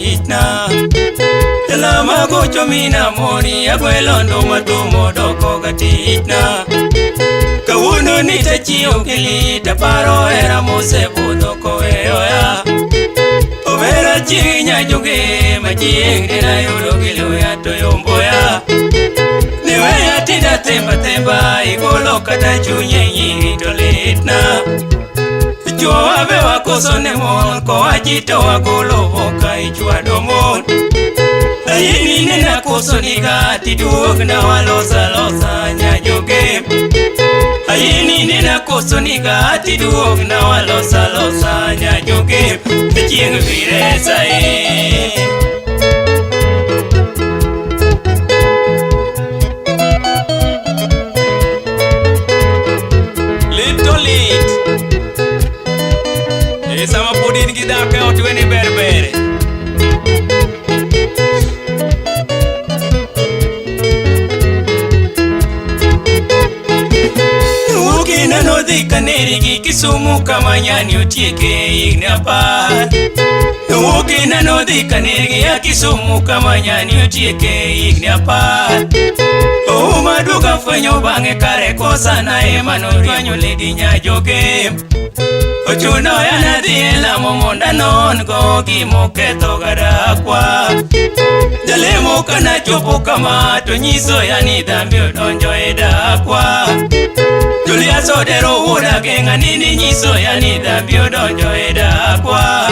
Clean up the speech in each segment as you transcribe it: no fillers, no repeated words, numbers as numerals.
tichna. Dala magocho mina moni agwelo nduma tumo doko ga tichna. Kawuono ni tachiew gi lit aparo hera mosebudho koweyoya. Omera chieng' nyajoge ma chieng' nayudo gi luya to yomboya. Niweya tinda themba themba igolo kata chunye nyiri to litna. Chuo wabe wakoso ne mon kowachi to wagolo boka ichwado mon. Ayini nena koso niga tiduog na walosa losa nyajoge. Ayini nena koso niga tiduog na walosa losa nyajoge. Chieng' viresa e. Lit to lit. E sama pod in gi dhako e ot weni ber bere. Wuokina nodhi kaneri gi Kisumu kama nyani otieke higni 10. Wuokina nodhi kaneri gi ya Kisumu kama nyani otieke higni 10. Ouma duoga fwenyo bang'e kare kosa na ema nochwanyo lady nyajoge. Ochuno ya nadhi e lamo mondo anon go gimoketho gadakwa. Jalemo kanachopo kama to nyiso ya ni dhambi odonjo e dakwa. Julius Odero wuoda geng'a nini nyiso ya ni dhambi odonjo e dakwa.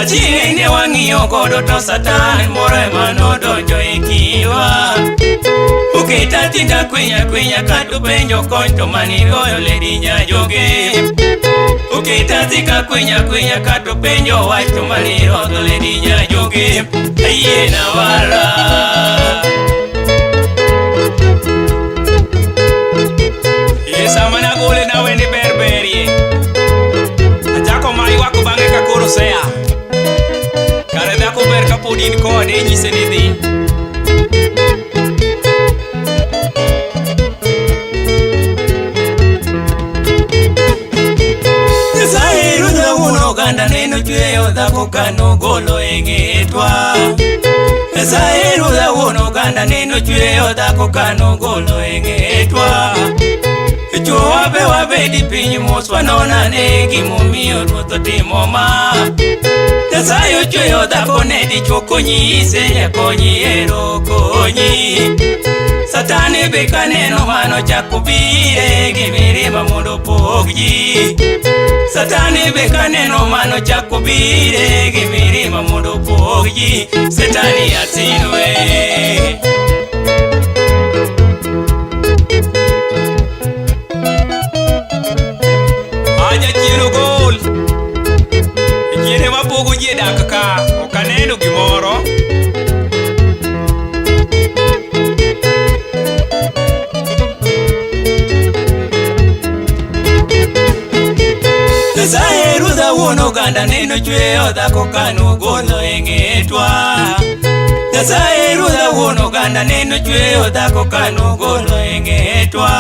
Achieng' ne wang'iyo godo to Satan moro ema nodonjo e kindwa. Oketa tinda kwinya kwinya kato penjo kony to manigoyo lady nyajoge. Oketa tika kwinya kwinya kato penjo wach to manirodho lady nyajoge. Ayie na wara. E sama nagole naweni ber berie. Achako ma ywak bang'e ka koro osea. Kare dhako ber kapod in kode inyise ni dhi. Nyasaye ruodha wuon oganda neno chweyo dhako kanogolo e ng'etwa. Nyasaye ruodha wuon oganda neno chweyo dhako kanogolo e ng'etwa. Chuo wabe wabedi piny mos wanonane gimomiyo ruoth otimo ma. Nyasaye ochweyo dhako ne dichuo konyise nyakonyi ero konyi. Satani be kaneno mano chako bire gi mirima mondo opog ji. Satani be kaneno mano chako bire gi mirima mondo opog ji. Satani asinwe. Aja chien ogol. Chien ema pogo ji e dak ka. Ok aneno gimoro. Nyasaye ruodha wuon oganda neno chweyo dhako kanogolo e ng'etwa. Nyasaye ruodha wuon oganda neno chweyo dhako kanogolo e ng'etwa.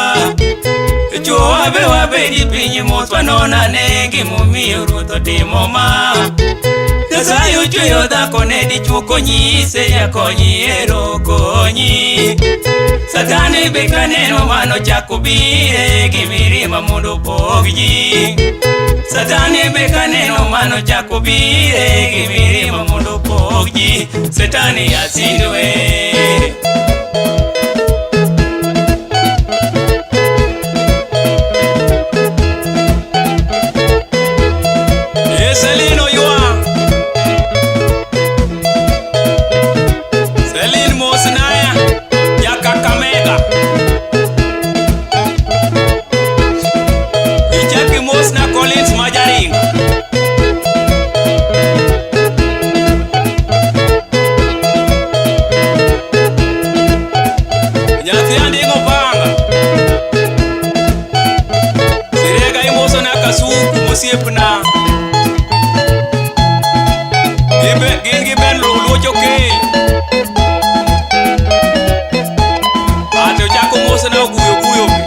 Chuo wabe wabedi piny mos wanonane gimomiyo ruoth otimo ma. Nyasaye ochweyo dhako ne dichuo konyise nyakonyi ero konyi. Satani be kaneno mano chako bire gi mirima mondo opog ji. Satani be kaneno mano chako bire gi mirima mondo opog ji. Satani asindwe. E Celine oywa. Celine mosnaya ja Kakamega. Ichaki mosna Collins Majaringo. Nyathi anding'o panga. Sirega imosona Kasuku mosiepna. Gin gi Ben Luocho Kel. Ate ochako mosna oguyo guyo be.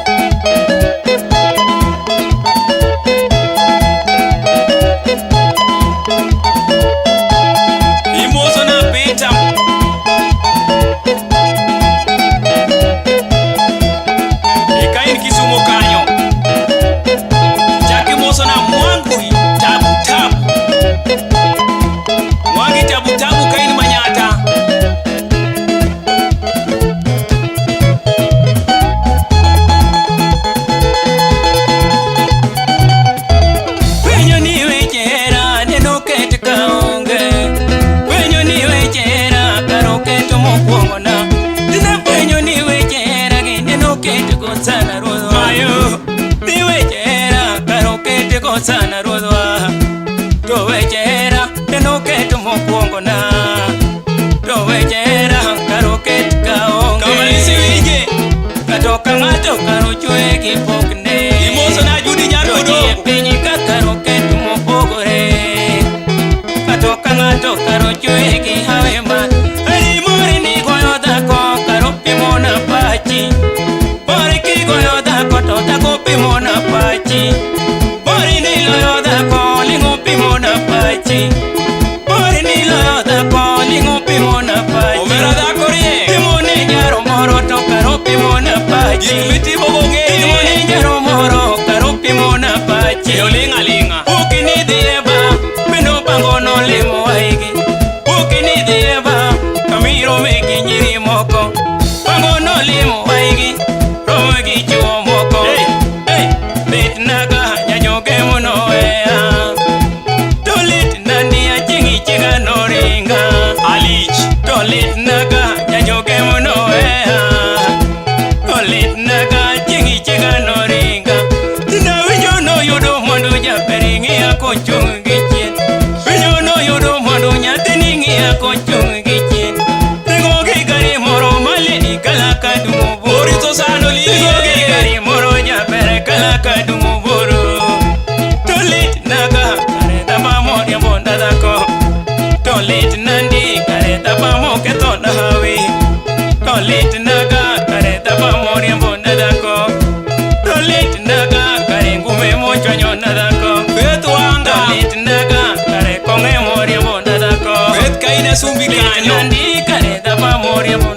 kosana ruodhwa. Mayo ni weche hera kar okete kosana ruodhwa. To weche hera en oketo mokwongo na. To weche hera kar oket kaonge. Kamalisi winje. Kata ka ng'ato kar ochwe gi pokne. Imoso na Judy nyar To ji e Kodongo. piny ka kar oket mopogore. Kata ka ng'ato kar ochwe gi hawe ma. Eri mori ni goyo dhako kar opimo na pachi. Mori kigoyo dhako to dhako pimo na pachi. Mori ni loyo dhako ling'o pimo na pachi. Mori ni loyo dhako ling'o pimo na pachi. Omera dhako riek. Pimo ne jaro moro to kar opimo na pachi. Gik mitimo gong'ere. Pimo ne jaro moro kar opimo na pachi. E oling' aling'a. Ukini dhi e ba, meno bango nolimo waigi. Ukini dhi e ba, kamirome gi nyiri moko. Bango nolimo waigi, romo gi chuo moko. Hey, hey, litna ka nyanyoge monoweya. To litna ni aching' ichiga noringa. Alich. To litna ka nyanyoge monoweya. To litna ka aching' ichiga noringa. Tina winjo noyudo mwandu jaber ing'iya kochung' gi chien. Winjo noyudo mwandu nyathini ng'iya kochung' gi chien. Ringo gi gari moro maledi kala kadumo boro. Orito sano Ringo gi liye. gari moro jaber kala kadumo boro. To litna ka kare dhaba moriembo ndadhako. To litna ndi kare dhaba moketho na hawi. To litna ka kare dhaba moriembo ndadhako. To litna ka kare ngume mochwanyo ndadhako. Faith To wanga. litna ka kare kong'e moriembo ndadhako. Faith kaina sumbi Litna kanyo. ndi kare dhaba moriembo.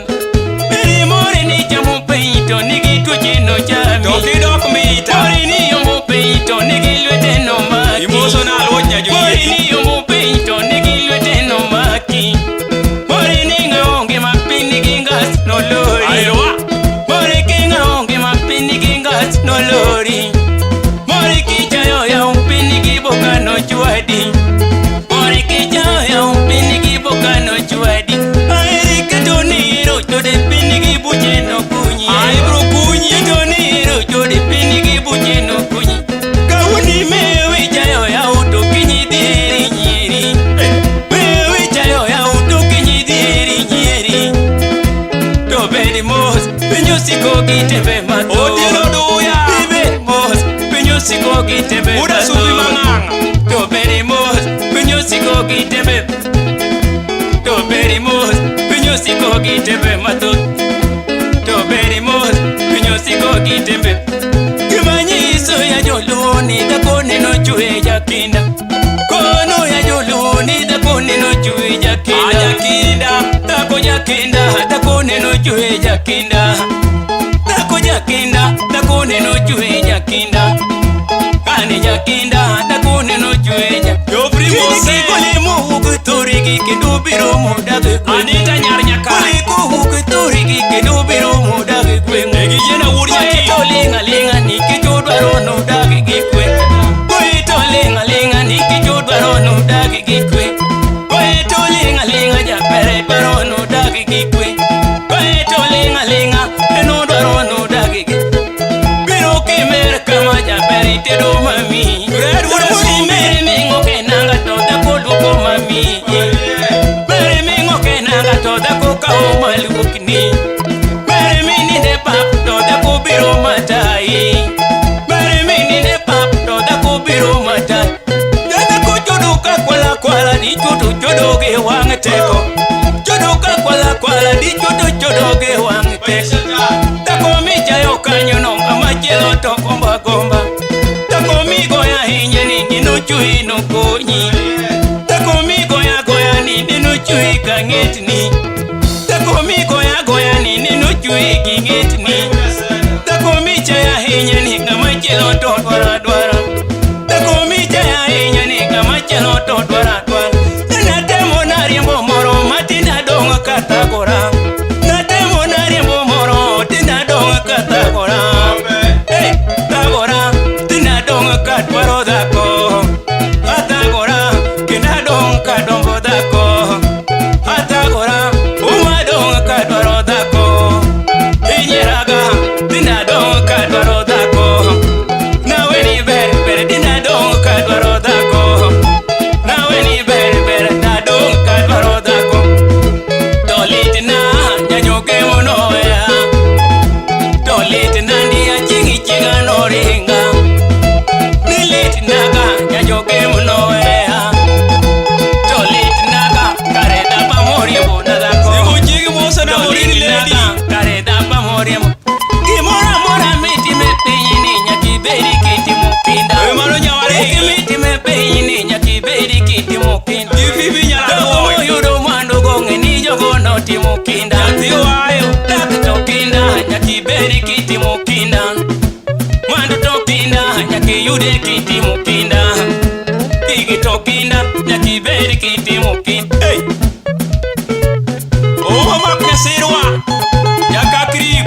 Eri more ni chamo piny to nigi tuoche nochami. To kidok mita. Mori ni yombo piny to nigi lwete nomaki. Imoso na aluoch Mori nyajoyiegi. ni yombo piny to nigi lwete nomaki. Mori ni ng'awo ngima piny nigi ngas nolori. Aerowa. Mori ki ng'awo ngima piny nigi ngas nolori. Mori kichayo yaw piny nigi boka nochwadi. Mori kichayo yaw piny nigi boka nochwadi. Aheri keto ni iro chode piny nigi buche nokunyi. Ah, ibro kunyi. Keto ni iro chode piny nigi buche nokunyi. Kawuono imewi chayo yaw to kinyi dhieri nyieri. Mewi chayo yaw to kinyi dhieri nyieri. To bed mos, piny osiko gi tembe mathoth. Otieno duya. Ibed mos, piny osiko gi tembe Uda sumbi mathoth. mang'ang'a. To bed mos, piny osiko gi tembe. To bed mos, piny osiko gi tembe mathoth. To bed mos, piny osiko gi tembe. Gima nyiso ya joluo ni dhako neno chwe jakinda. Kono ya joluo ni dhako neno chwe jakinda. Ajakinda. Dhako jakinda, dhako neno chwe jakinda. Dhako jakinda, dhako neno chwe jakinda. Kane jakinda, dhako neno chwe ja. Geoffrey Mose. Kik wuok thurgi kendo biro modak e gweng'. Anita nyar Nyakach. Koliko wuok thurgi kendo biro modak e gweng'. E gi Jena wuod Koe to Nyakim. ling' aling'a nikech odwaro nodag gi kwe. Koe to ling' aling'a nikech odwaro nodag gi kwe. Koe to ling' aling'a jaber dwaro nodag gi kwe. Koe to ling' aling'a en odwaro nodag gi. Biro kimer kama jaber itedo mami. Fred wuod Mori Asumbi. mere ming'o kenanga to dhako luoko mami. Mere ming'o kenanga to dhako kawo maluokni. Mere mininde pap to dhako biro matayi. Mere mininde pap to dhako biro matayi. Dhako chodo ka kwala kwala di chodo chodo gi wang' teko. Chodo ka kwala kwala di chodo chodo gi wang' teko. Dhako michayo kanyo no ng'ama chielo to gomba gomba. Dhako migoyo ahinya ni ninochwe nokonyi. Dhako migoyo agoya ni ninochwe ka ng'etni. Dhako migoyo agoya ni ninochwe gi ng'etni. Dhako michayo ahinya ni ng'ama chielo to dwaro adwara. Dhako michayo ahinya ni ng'ama chielo to dwaro adwara. Natemo nariembo moro matin adong' kathagora. Natemo nariembo moro tin adong' kathagora. Hey, thagora tin adong' kadwaro dhako. Athagora kendo adong' kadombo dhako. Athagora kitimo kinda. Nyathi oayo dak to kinda, nyaka ibed kitimo kinda. Mwandu to kinda, nyaka iyude kitimo kinda. Gigi to kinda, nyaka ibed kitimo kinda. Hey! Ouma mak nyasirwa nyaka krip.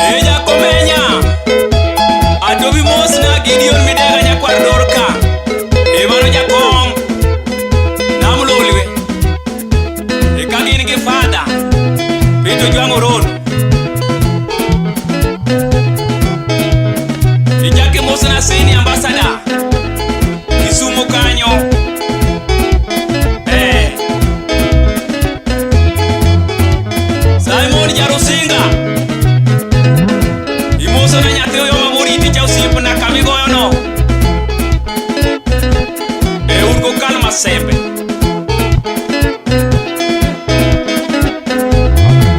E jakomenya Adobi mos na Gideon Midega nyakwar Dorka. E mano jakom Nam Lolwe. E ka gin gi fada Peter Ojwang' Orono. Ichak imosna senior ambassador Kisumu kanyo. Eh. Simon Jarusinga. Imosona nyathi oyoma moriti cha osiepna kamigoyono. E un go kal masembe.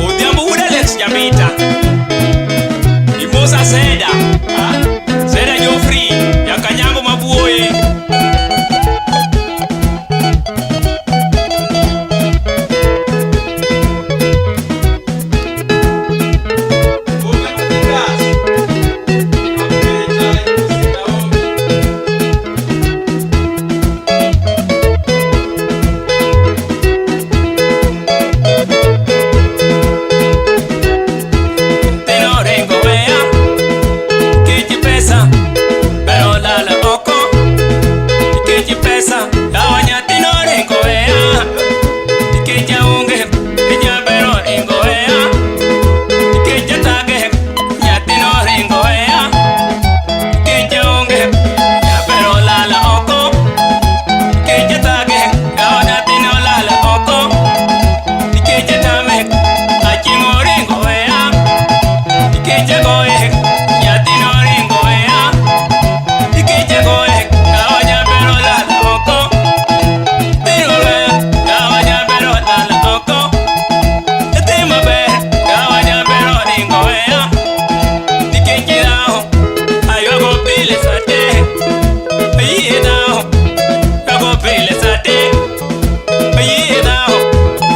Odhiambo wuod Alex Jamita. Imosa Seda. Ah, Seda Geoffrey, Jakanyango mabuoye. Tino ringo weya, nikech pesa, ber olal oko. Nikech pesa, yawa nyathino ringo weya. Nikech aonge, jaber oringo weya. Nikech athage, nyathino ringo weya. Nikech aonge, jaber olal oko. Nikech athage, yawa nyathino olal oko. Nikech atame, achieng' oringo weya. Nikech agoye, nyathino oringo weya. Nikech agoye, yawa jaber olal oko. Nyathino weya, yawa jaber olal oko. Nyathi maber, yawa jaber oringo weya. Nikech dhawo, aywago pile sate. Ayie dhawo, aywago pile sate. Ayie dhawo,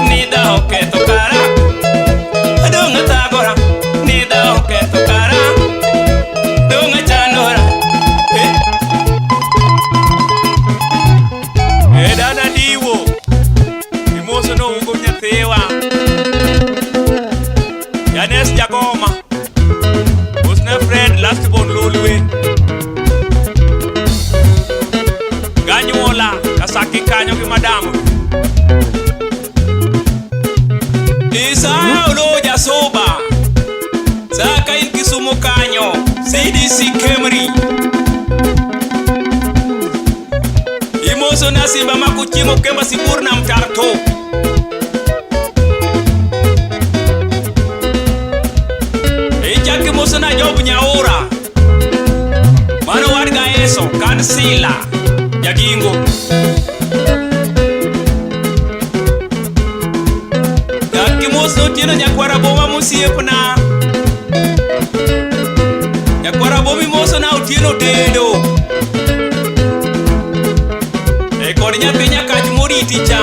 ni dhawo ketho kara. Adong' athagora, ni dhawo ketho kara. Dong' achandora. Eh. E dana diwo Imoso no ugo nyathiwa Janes Jagoma Osne Fred last born Lolwe Ganyuola Kasaki kanyo gi madam Isaya Olo Jasuba Saka in Kisumu kanyo CDC Kemri Imoso na simba makuchiemo kemba sibuor nam tar to. Ichak imoso na Job Nyaura Mano wad Gaeso kansila Jagingo. Chak imoso Otieno nyakwara boma mosiepna. Nyakwara boma imoso na Otieno tedo. E kod nyathi nyakach moriti cha.